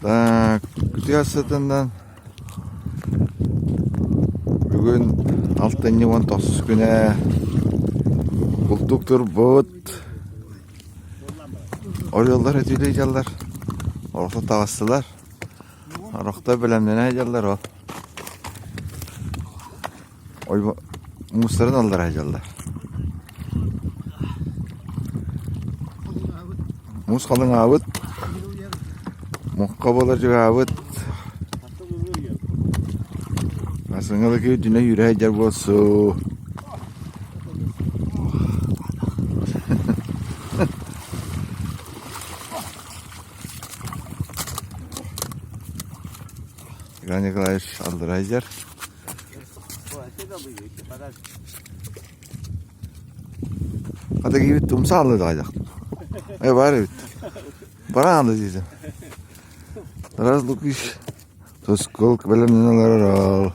Так, күтүө сытынан бүгүн алтынньы уон тохсус күнэ култук турбут ореллар өтүүлүү дьаллар орохто таҕыстылар орохто бэлэмнэнэ дьаллар ол Муустарын аллара сылдьаллар. Муус халыҥаабыт, муҥха буолар дьугаабыт. Сыҥалык үрдүнэ үүрэ сылдьар буолсу. Иван Николаевич аллара сылдьар. Хата киһибит тумса аллы даҕайдах. Э бар эбит. Баран аллы диэтим. Тарас Лукич Тоскол бэлэмнэн олорор.